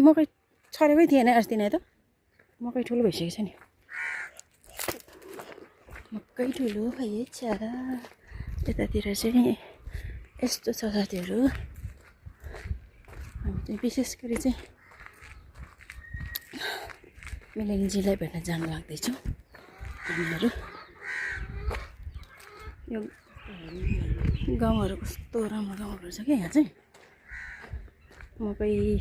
मकै छरेकै थिएन अस्ति नै त मकै ठुलो भइसकेको छ नि मकै ठुलो भएछ यतातिर चाहिँ यस्तो छ साथीहरू हामी चाहिँ विशेष गरी चाहिँ मिलेनीजीलाई भेट्न जानु लाग्दैछौँ हामीहरू यो गाउँहरू कस्तो राम्रो गाउँहरू छ क्या यहाँ चाहिँ मकै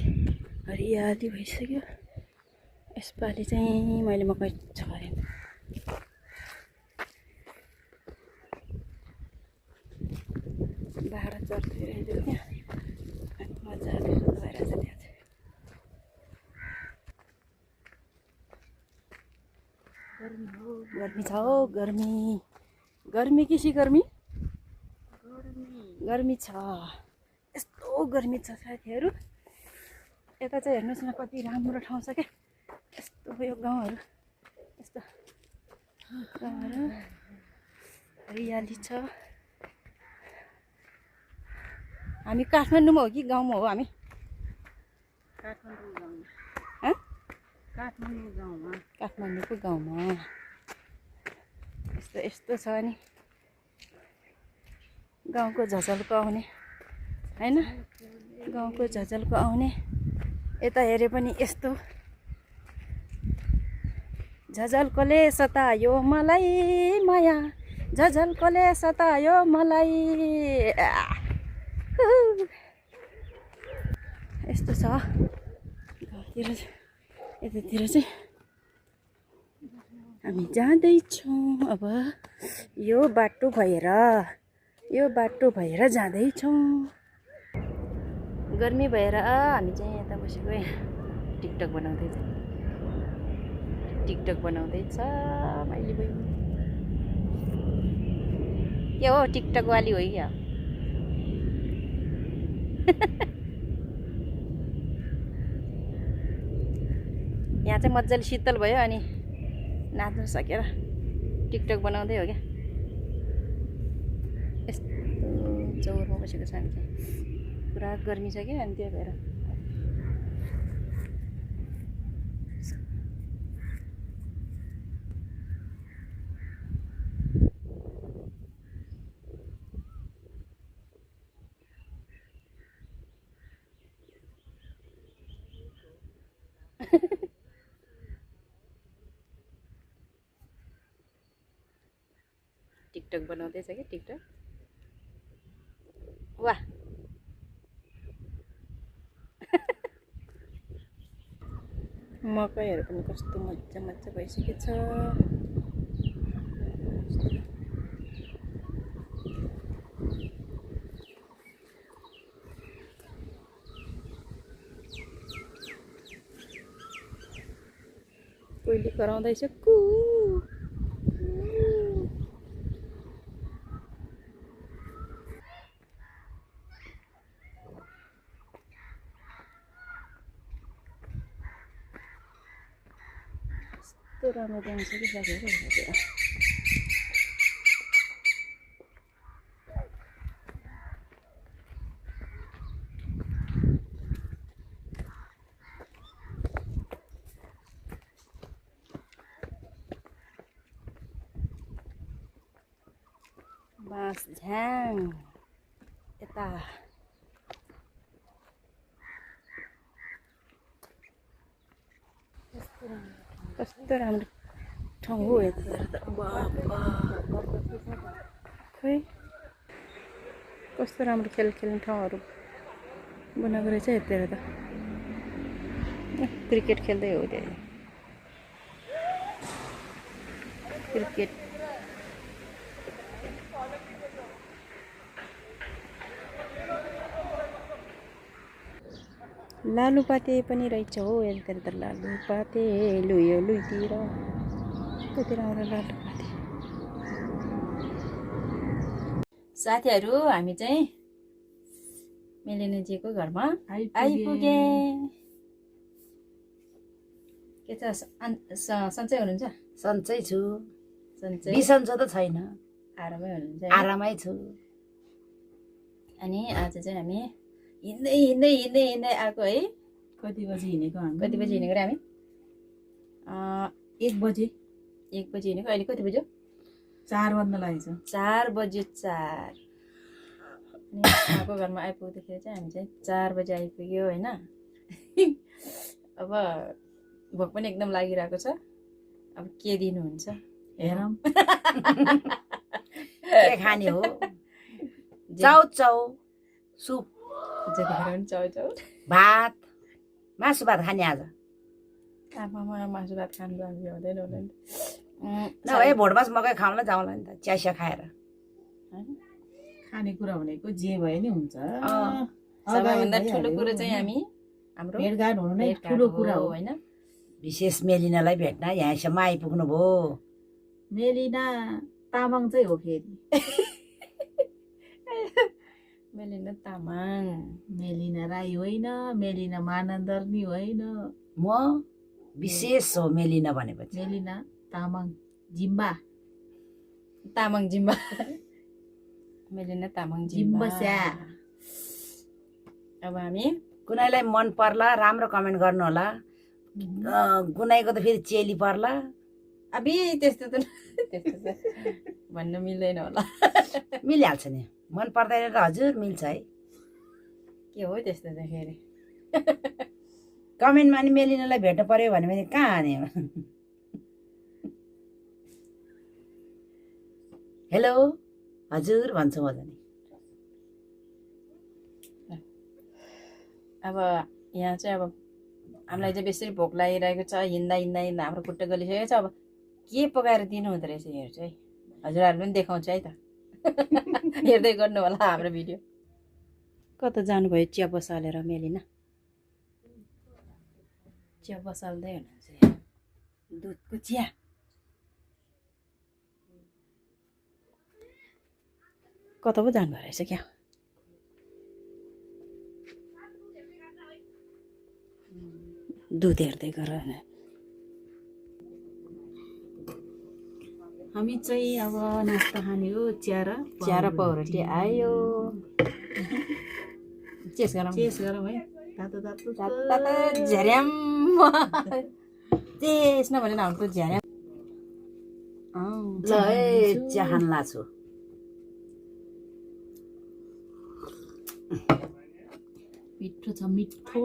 हरियाली भइसक्यो यसपालि चाहिँ मैले मकै छरेँ बाह्र चढ्थ्यो त्यहाँ मजाले भइरहेछ त्यहाँ चाहिँ गर्मी छ हौ गर्मी गर्मी किसी गर्मी गर्मी छ यस्तो गर्मी छ साथीहरू यता चाहिँ हेर्नुहोस् न कति राम्रो ठाउँ छ क्या यस्तो यो गाउँहरू यस्तो गाउँहरू हरियाली छ हामी काठमाडौँमा हो कि गाउँमा हो हामी काठमाडौँको गाउँमा यस्तो यस्तो छ नि गाउँको झझल्को आउने हैन गाउँको झझल्को आउने यता हेरे पनि यस्तो झझल्कोले सतायो मलाई माया झझल्कोले सतायो मलाई यस्तो छ गाउँतिर यतातिर चाहिँ हामी जाँदैछौँ अब यो बाटो भएर जाँदैछौँ गर्मी भएर हामी चाहिँ यता बसेको टिकटक बनाउँदैछ मैले भयो के हो टिकटक वाली हो क्या यहाँ चाहिँ मजाले शीतल भयो अनि नाच्नु सकेर टिकटक बनाउँदै हो क्या यस्तो चौरमा बसेको छ हामी चाहिँ पुरा गर्मी छ क्या अनि त्यही भएर टिकटक बनाउँदैछ क्या टिकटक वाह मकैहरू पनि कस्तो मजा भइसकेको छ कोइली कराउँदैछ कु राम्रो बनाउँछ कि साथीहरू बाँस झ्याङ यता कस्तो राम्रो ठाउँ हो यतातिर त खोइ कस्तो राम्रो खेल्ने ठाउँहरू बनाएको रहेछ यतातिर त क्रिकेट खेल्दै हो त्यहाँ क्रिकेट लालुपाते पनि रहेछ हो यतातिर त लालुपाते लुयो लुइतिर कति राम्रो लालुपाते साथीहरू हामी चाहिँ मिलेनीजीको घरमा आइपुगे के छ सन्चै हुनुहुन्छ सन्चै छु सन्चै बिसन्चो त छैन आरामै हुनुहुन्छ आरामै छु अनि आज चाहिँ हामी हिँड्दै आएको है कति बजी हिँडेको हामी? कति बजी हिँडेको रे हामी? 1 बजे 1 बजी हिँडेको। अहिले कति बज्यो? 4 बज्न लागेछ। 4 बज्यो 4। अनि उहाँको घरमा आइपुग्दाखेरि चाहिँ हामी चाहिँ 4 बजी आइपुग्यो होइन। अब भोक पनि एकदम लागिरहेको छ। अब के दिनुहुन्छ हेरौँ के खाने हो? चाउ सुप जतिखेर पनि चाउ भात मासु भात खाने आज आमामा मासु भात खानु बानी हुँदैन होला नि। नभए भोटमास मकै खाउँला जाउँला नि त चिया खाएर। खानेकुरा भनेको जे भए नि हुन्छ। सबैभन्दा ठुलो कुरो चाहिँ हामी हाम्रो भेटघाट हुनु नै ठुलो कुरा हो होइन। विशेष मेलिनालाई भेट्न यहाँसम्म आइपुग्नु भयो। मेलिना तामाङ चाहिँ हो फेरि। मेलिना तामाङ। मेलिना राई होइन, मेलिना मानन्दर्नी होइन, म विशेष हो मेलिना भनेपछि। मेलिना तामाङ जिम्बा। तामाङ जिम्बा। मेलिना तामाङ जिम्बा। जिम्बस्या। अब हामी कुनैलाई मन पर्ला राम्रो कमेन्ट गर्नु होला। कुनैको त फेरि चेली पर्ला। अबि त्यस्तो त भन्न मिल्दैन होला। मिलिहाल्छ नि मन पर्दैन त हजुर मिल्छ है। के हो त्यस्तो त फेरि कमेन्टमा नि मेलिनालाई भेट्नु पर्यो भने कहाँ आने हो? हेलो हजुर भन्छु म जाने। अब यहाँ चाहिँ अब हामीलाई चाहिँ बेसी भोक लागिरहेको छ। हिँड्दा हिँड्दा हिँड्दा हाम्रो खुट्टा गलिसकेको छ। अब के पकाएर दिनु हुँदो रहेछ हेर्छु है। हजुरहरूले पनि देखाउँछु है त। हेर्दै गर्नु होला हाम्रो भिडियो। कता जानुभयो चिया बसालेर मेलिना? चिया बसाल्दै हुनुहुन्छ। दुधको चिया। कता पो जानुभयो रहेछ क्या? दुध हेर्दै गर। हामी चाहिँ अब नास्ता खाने हो। चिया र पाउरोटी आयो। चेस गरौँ। चेस गरौँ है। तातो तातो तातो झ्यार्याम। चेस नभने हाम्रो झ्यार्याम। ल है चिया खान लाग्छु। मिठो छ मिठो।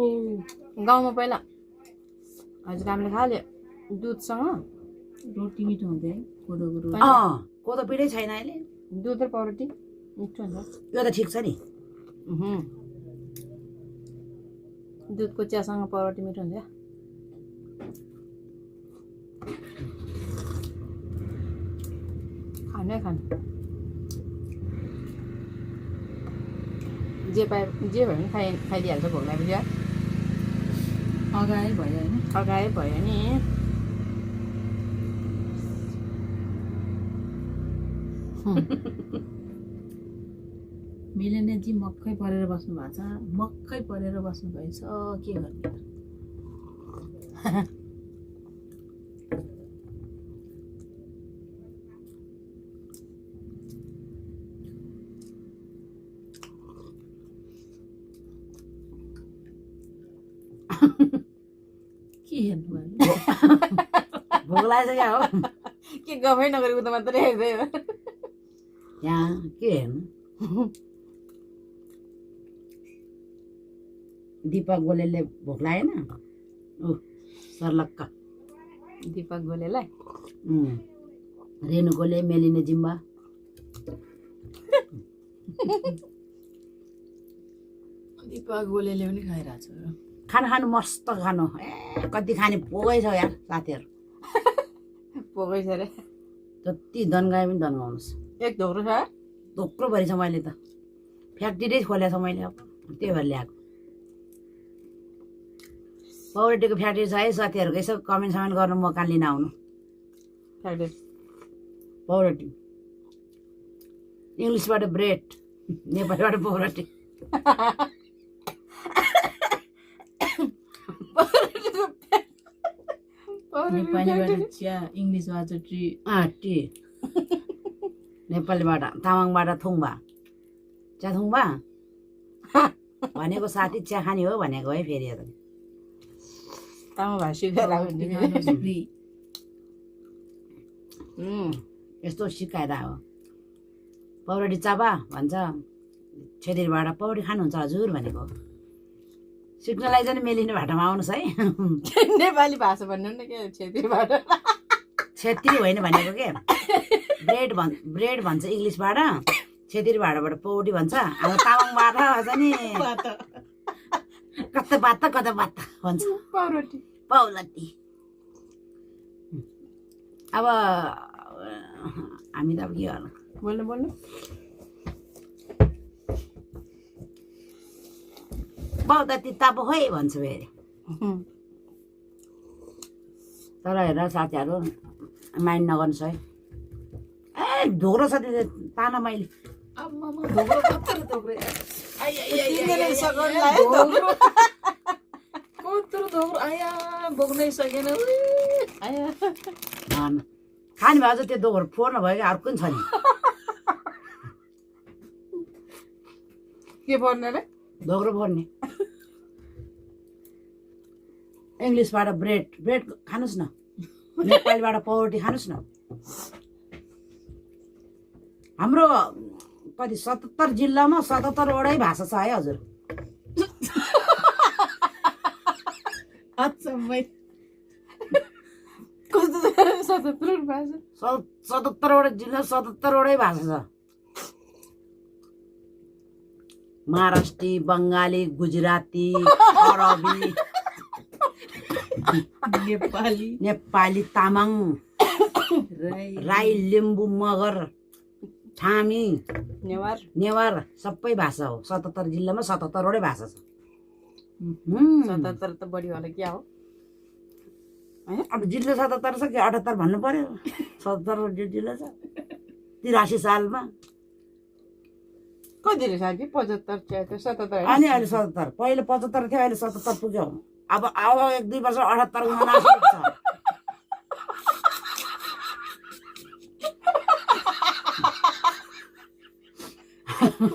गाउँमा पहिला हजुर हामीले खाल्यो दुधसँग। रोटी मिठो हुँदैन कोदोको रोटी। कोदो पिँढै छैन अहिले। दुध र पाउरोटी मिठो हुन्छ। यो त ठिक छ नि। दुधको चियासँग पाउरोटी मिठो हुन्छ। खानै खानु जे पाए जे भयो भने खाइदिइहाल्छ भोक लागेपछि। अगाए भयो होइन। अगाए भयो नि। मिलेनजी मक्कै परेर बस्नु भएको छ। मक्कै परेर बस्नु भएछ के गर्ने त। के हेर्नु भयो? भोक लाग्छ क्या हो। के गफै नगरी उता मात्रै हेर्दै हो। यहाँ के हेर्नु? दिपक गोलेले भोक लागेन? सर्लक्क। दिपक गोलेलाई रेणु गोले मेलिना जिम्बा। दिपक गोलेले पनि खाइरहेको छ। खानु खानु मस्त खानु। कति खाने पोगै छ यार साथीहरू। पोगै छ रे। जति दन्गाए पनि दन्गाउनुहोस्। एक धोक्रो छ। धोक्रो भरि छ। मैले त फ्याक्ट्री खोलेको छ मैले। अब त्यही भएर ल्याएको। पाउरोटीको फ्याक्ट्री छ है साथीहरूको। यसो कमेन्ट समेन्ट गर्नु म कहाँ लिन आउनु। पाउरोटी इङ्ग्लिसबाट ब्रेड, नेपालीबाट पाउरोटी। नेपालीबाट चिया, इङ्ग्लिसबाट टी। टी। नेपालीबाट तामाङबाट थुङ्बा। चिया थुङ्बा भनेको साथी चिया खाने हो भनेको है फेरि। तामा भाषी गरेर फ्री यस्तो सिकाएर हो पौडी चाबा भन्छ छेत्रीबाट पौडी खानुहुन्छ हजुर भनेको सिक्नलाई चाहिँ मेलिने भाटामा आउनुहोस् है नेपाली भाषा भन्नु न के छेत्रीबाट छेत्री होइन भनेको के ब्रेड भन्छ इङ्ग्लिसबाट छेत्री भाडाबाट पौडी भन्छ अब तामाङबाट चाहिँ नि कता बात भन्छ पौलटी अब हामी त अब के गर्नु बोल्नु पौलटी तब खोइ भन्छु फेरि तर हेर साथीहरू माइन्ड नगर्नुहोस् है ए ढोग्रो छ त्यो ताना मैले बोक्नै सकेन खाने भए चाहिँ त्यो दोहोरो फोहोर नभयो कि अर्को पनि छ नि के पर्ने रे दोहोरो फोर्ने इङ्ग्लिसबाट ब्रेड खानुहोस् न नेपालीबाट पौडी खानुहोस् न हाम्रो कति 77 जिल्लामा 77वटै भाषा छ है हजुर कस्तो 77 भाषा 77वटा जिल्ला 77वटै भाषा छ महाराष्ट्री बङ्गाली गुजराती अरबी नेपाली तामाङ राई लिम्बू मगर थामी नेवार सबै भाषा हो 77 जिल्लामा 77वटै भाषा छ 77 त बढी होला क्या हो अब जिल्ला 77 छ कि 78 भन्नु पर्यो 77 जिल्ला छ 83 सालमा कति रहेछ कि 75 77 अनि अहिले 77 पहिले 75 थियो अहिले 77 पुग्यो अब 1-2 वर्ष 78 79 छ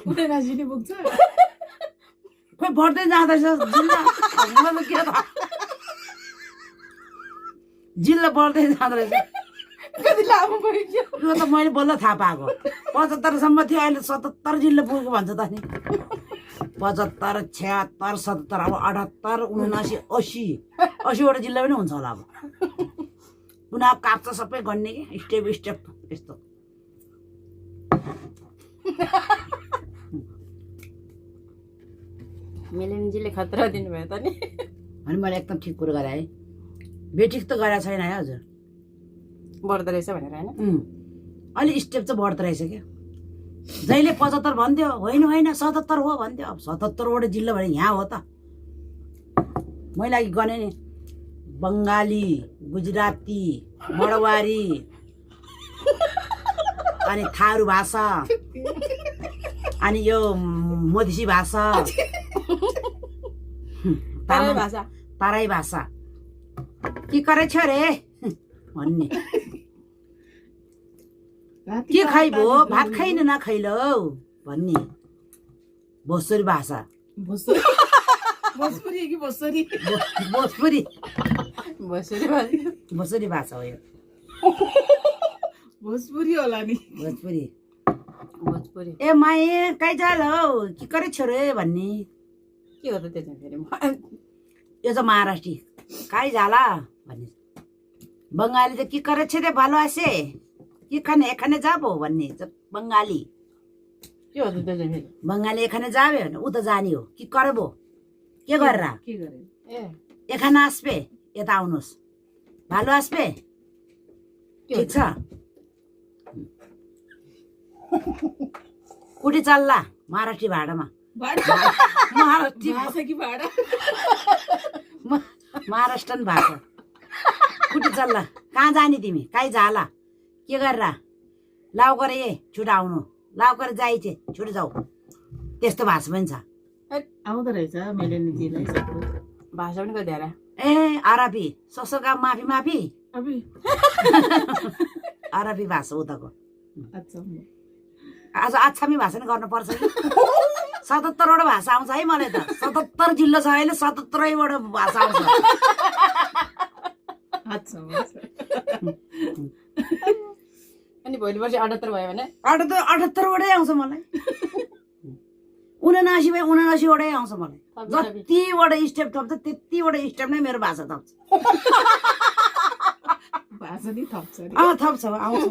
उडे राजिने पुग्छ खोइ बढ्दै जाँदैछ जिल्ला मलाई के थाहा जिल्ला बढ्दै जाँदो रहेछ कति लामो भयो यो त मैले बल्ल थाहा पाएको 75 सम्म थियो अहिले 77 जिल्ला पुगेको भन्छ त नि 75 76 77 अब 78 79 80वटा जिल्ला पनि हुन्छ होला अब पुनः काप्छ सबै गन्ने कि स्टेप यस्तो मिलिनजीले खतरा दिनुभयो त नि अनि मैले एकदम ठिक कुरो गरेँ है बेठिक त गरेको छैन है हजुर बढ्दो रहेछ भनेर होइन अहिले स्टेप चाहिँ बढ्दो रहेछ क्या जहिले 75 भन्थ्यो होइन 77 हो भन्थ्यो अब 77वटा जिल्ला भने यहाँ हो त मैले अघि गने नि बङ्गाली गुजराती मडवारी अनि थारू भाषा अनि यो मधेसी भाषा ताराई भाषा के करे छ रे भन्ने के खाइबो भात खाइन नखाइलो भन्ने भोजपुरी भाषा भोजपुरी भाषा हो यो भोजपुरी होला नि भोजपुरी ए माए कहीँ जाल हौ के करे छ रे भन्ने के हो त त्यो चाहिँ फेरि यो चाहिँ महाराष्ट्री कहीँ जाला भन्ने बङ्गाली चाहिँ के करे छ रे भालो आसे के खाने एखाने जाबो भन्ने बङ्गाली के हो त त्यो चाहिँ फेरि बङ्गाली एखाने जाबे भने ऊ त जाने हो के करबो के गरेर के गरे ए एखाना आस्पे यता आउनुहोस् भालो आस्पे ठिक छ कुटी चल्ला महाराष्ट्री भाडामा महाराष्ट्री भाषा कि भाडा महाराष्ट्रन भाषा कुटी चल्ला कहाँ जाने तिमी काहीँ जाला के गरेर लाउ गरे ए छुट आउनु लाउ गरे जाइछे छुट जाऊ त्यस्तो भाषा पनि छ आउँदो रहेछ मेलेनीजीलाई भाषा पनि कति हेर ए अरबी ससोका माफी अरबी भाषा उताको आज आछामी भाषा नि गर्नुपर्छ कि 77वटा भाषा आउँछ है मलाई त 77 जिल्ला छ अहिले 77वटा भाषा आउँछ भोलि पर्सि 78 भयो भने 78 वटै आउँछ मलाई 79 भए 79 वटै आउँछ मलाई जतिवटा स्टेप थप्छ त्यतिवटा स्टेप नै मेरो भाषा थप्छ भाषा नि थप्छ नि थप्छ आउँछ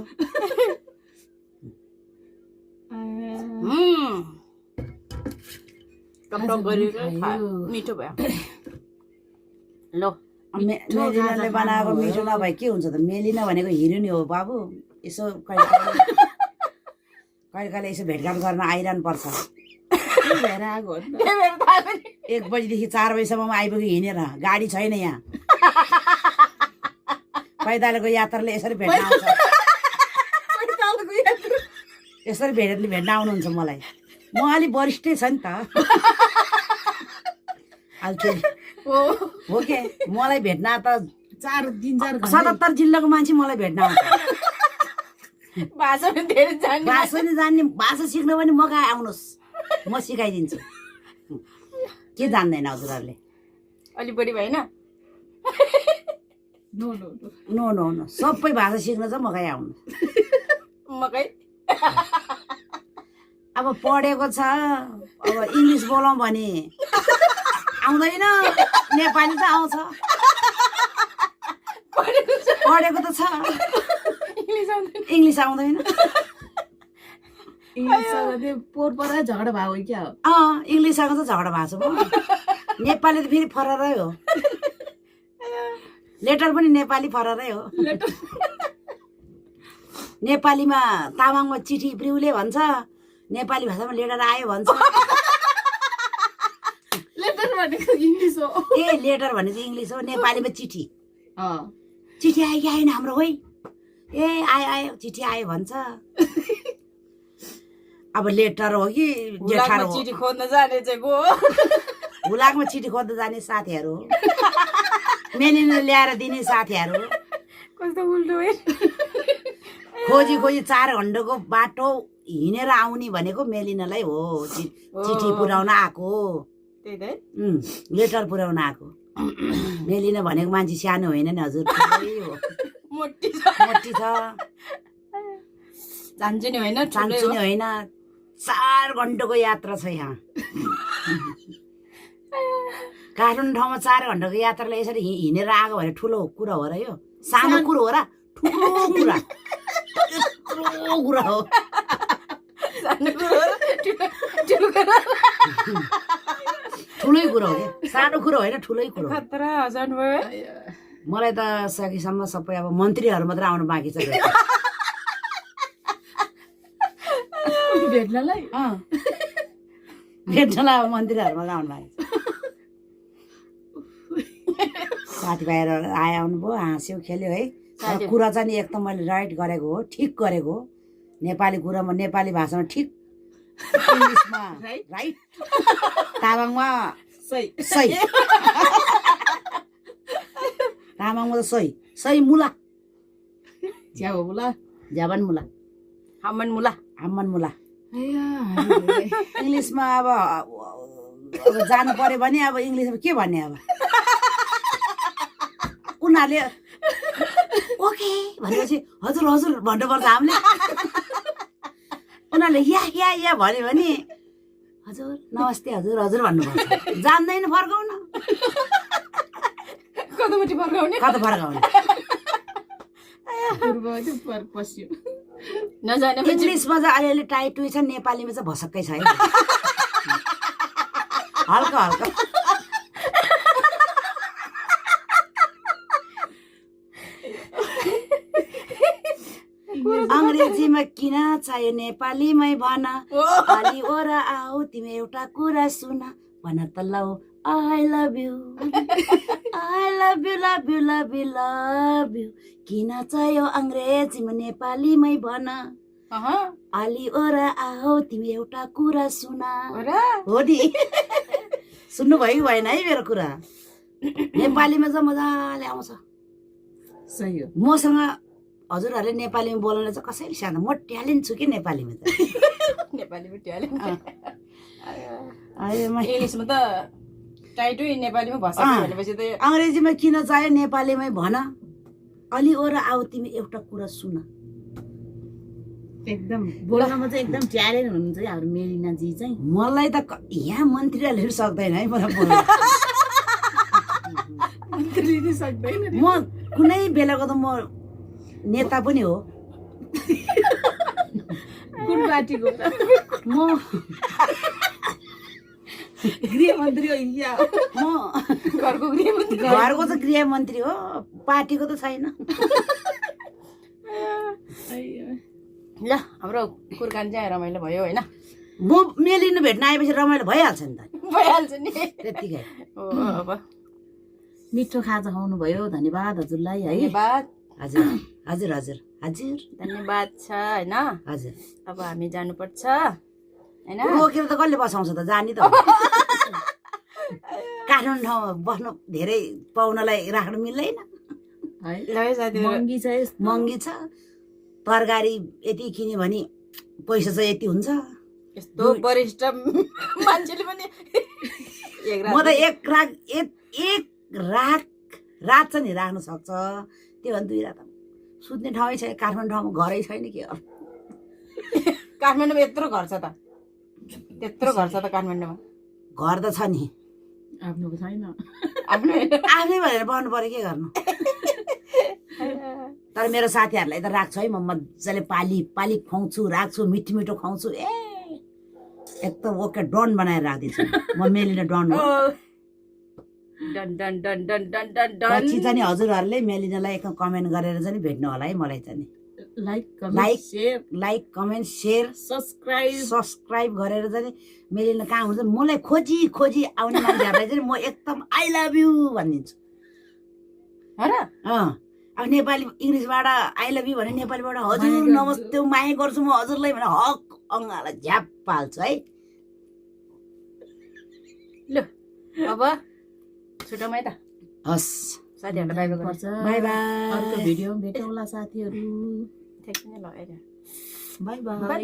टकटक गरेर मिठो भयो ल मेलिनाले बनाएको मिठो नभए के हुन्छ त मेलिना भनेको हिरोइन हो बाबु यसो कहिले कहिले यसो भेटघाट गर्न आइरहनु पर्छ भएर आएको हो नि त 1 बजीदेखि 4 बजीसम्म आइपुग्यो हिँडेर गाडी छैन यहाँ पैदलको यात्राले यसरी भेट्न आउँछ यसरी भेट्न आउनुहुन्छ मलाई म अलि वरिष्ठै छ नि त हो के मलाई भेट्न त 77 जिल्लाको मान्छे मलाई भेट्न आउँछ भाषा पनि धेरै जान्ने भाषा नि जान्ने भाषा सिक्न पनि म कहाँ आउनुहोस् म सिकाइदिन्छु के जान्दैन हजुरहरूले अलि बढी भएन नो सबै भाषा सिक्न चाहिँ म कहाँ आउनु मकै अब पढेको छ अब इङ्ग्लिस बोलाउँ भने आउँदैन नेपाली त आउँछ पढेको त छ इङ्ग्लिस आउँदैन इङ्ग्लिससँग पोहोर परा झगडा भएको हो क्या हो इङ्ग्लिससँग चाहिँ झगडा भएको छ नेपाली त फेरि फररै हो लेटर पनि नेपाली फररै हो नेपालीमा तामाङमा चिठी प्रिउले भन्छ नेपाली भाषामा लेटर आयो भन्छ लेटर भनेको इङ्ग्लिस हो ए लेटर भनेको इङ्ग्लिस हो नेपालीमा चिठी चिठी आयो कि आएन हाम्रो होइ ए आयो चिठी आयो भन्छ अब लेटर हो कि जेठार हो चिठी खोज्न जाने चाहिँ गो हुलाकमा चिठी खोज्न जाने साथीहरू मेलिना ल्याएर दिने साथीहरू कस्तो उल्टो है खोजी 4 घण्टाको बाटो हिँडेर आउने भनेको मेलिनालाई हो चिठी पुर्याउन आएको त्यही त लेटर पुर्याउन आएको मेलिना भनेको मान्छे सानो होइन नि हजुर ठुलै हो मोटी छ जान्छु नि होइन चान्चु नि होइन 4 घण्टाको यात्रा छ यहाँ काठमाडौँ ठाउँमा 4 घण्टाको यात्राले यसरी हिँडेर आएको भने ठुलो कुरा हो र यो सानो कुरो हो र ठुलो कुरा यत्रो कुरा हो ठुलै कुरो हो क्या सानो कुरो होइन ठुलै कुरो खतरा हजान भयो मलाई त सकेसम्म सबै अब मन्त्रीहरू मात्र आउनु बाँकी छ भेट्नलाई भेट्नलाई अब मन्त्रीहरू मात्र आउनु बाँकी छ साथीभाइहरू आयो आउनुभयो हाँस्यो खेल्यो है कुरा चाहिँ नि एक त मैले राइट गरेको हो ठिक गरेको हो नेपाली कुरामा नेपाली भाषामा ठिक इङ्ग्लिसमा राइट तामाङमा सही तामाङमा त सही मुला ज्याउ मुला जाबान मुला हामन मुला इङ्ग्लिसमा अब जानु पर्यो भने अब इङ्ग्लिसमा के भन्ने अब उनीहरूले ओके भनेपछि हजुर भन्नुपर्छ हामीले उनीहरूले या भन्यो भने हजुर नमस्ते हजुर भन्नुपर्छ जान्दैन फर्काउन कतापट्टि फर्काउने पस्यो नजाने इङ्ग्लिसमा चाहिँ अलिअलि टाइट टुइ छ नेपालीमा चाहिँ भसक्कै छ है हल्का अङ्ग्रेजीमा किन चाहियो नेपालीमै भन अलि ओरा आऊ तिमी एउटा कुरा सुन भन त लौ आई लभ यु किन चाहियो अङ्ग्रेजीमा नेपालीमै भन अलि ओरा आऊ तिमी एउटा कुरा सुन हो नि सुन्नु भयो कि भएन है मेरो कुरा नेपालीमा चाहिँ मजाले आउँछ सही हो मसँग हजुरहरूले नेपालीमा बोल्न चाहिँ कसैले सानो म ट्यालेन्ट छु कि नेपालीमा त नेपालीमा ट्यालेन्ट इङ्ग्लिसमा त टाइटै नेपालीमा भाषा भनेपछि त अङ्ग्रेजीमा किन चाहियो नेपालीमै भन अलि ओरा आऊ तिमी एउटा कुरा सुन एकदम बोल्नमा चाहिँ एकदम ट्यालेन्ट हुनुहुन्छ है हाम्रो मेलिनाजी चाहिँ। मलाई त यहाँ मन्त्रीहरूले सक्दैन है मलाई बोल्न। मन्त्रीले सक्दैन। म कुनै बेलाको त म नेता पनि हो। कुन पार्टीको? म गृहमन्त्री हो या म घरको गृहमन्त्री? घरको त गृहमन्त्री हो, पार्टीको त छैन। ल हाम्रो कुरकानी चाहिँ रमाइलो भयो होइन? म मेलिनु भेट्न आएपछि रमाइलो भइहाल्छ नि त, भइहाल्छ नि। त्यत्तिकै। हो अब मिठो खाजा खुवाउनु भयो, धन्यवाद हजुरलाई है। धन्यवाद। हजुर हजुर हजुर हजुर धन्यवाद छ होइन? हजुर। अब हामी जानुपर्छ होइन? रोकेर त कसले बसाउँछ त, जानी त हो। काठमाडौँ ठाउँमा बस्नु धेरै पाहुनालाई राख्नु मिल्दैन, है ल है साथीहरू, महँगी छ यस्तो। महँगी छ। तरकारी यति किन्यो भने पैसा चाहिँ यति हुन्छ। यस्तो वरिष्ठ मान्छेले पनि एक म त एक रात चाहिँ नि राख्न सक्छ, त्यो भने 2 रात। सुत्ने ठाउँै छैन काठमाडौँ ठाउँमा, घरै छैन के गर्नु। काठमाडौँमा यत्रो घर छ त, त्यत्रो घर छ त काठमाडौँमा। घर त छ नि, आफ्नोको छैन। आफ्नो आफ्नै भनेर बस्नु पर्यो, के गर्नु। तर मेरो साथीहरूलाई त राख्छु है, म मजाले पाली खुवाउँछु, राख्छु, मिठो मिठो खुवाउँछु। एक त ओके डन बनाएर राखिदिन्छु म, मेलिना डन हो। Done done done done done done done. पछि चाहिँ नि हजुरहरूले मेलिनालाई एक कमेन्ट गरेर चाहिँ भेट्नु होला है मलाई चाहिँ। लाइक कमेन्ट सेयर सब्सक्राइब गरेर चाहिँ मेलिना कहाँ हुन्छ मलाई खोजी आउने मान्छेहरूलाई चाहिँ म एकदम आई लभ यु भनिदिन्छु। अब नेपाली इङ्ग्लिसबाट आई लभ यु भने नेपालीबाट हजुर नमस्ते माया गर्छु म हजुरलाई भने हक अङ्गालाई झ्याप हाल्छु है। ल अब छुटौँ है त। हस् साथीहरूलाई बाई बाई पर्छ। By by. अर्को भिडियोमा भेटौँला साथीहरू। ठिक नै लगाएर बाई बाई बाई। बाई।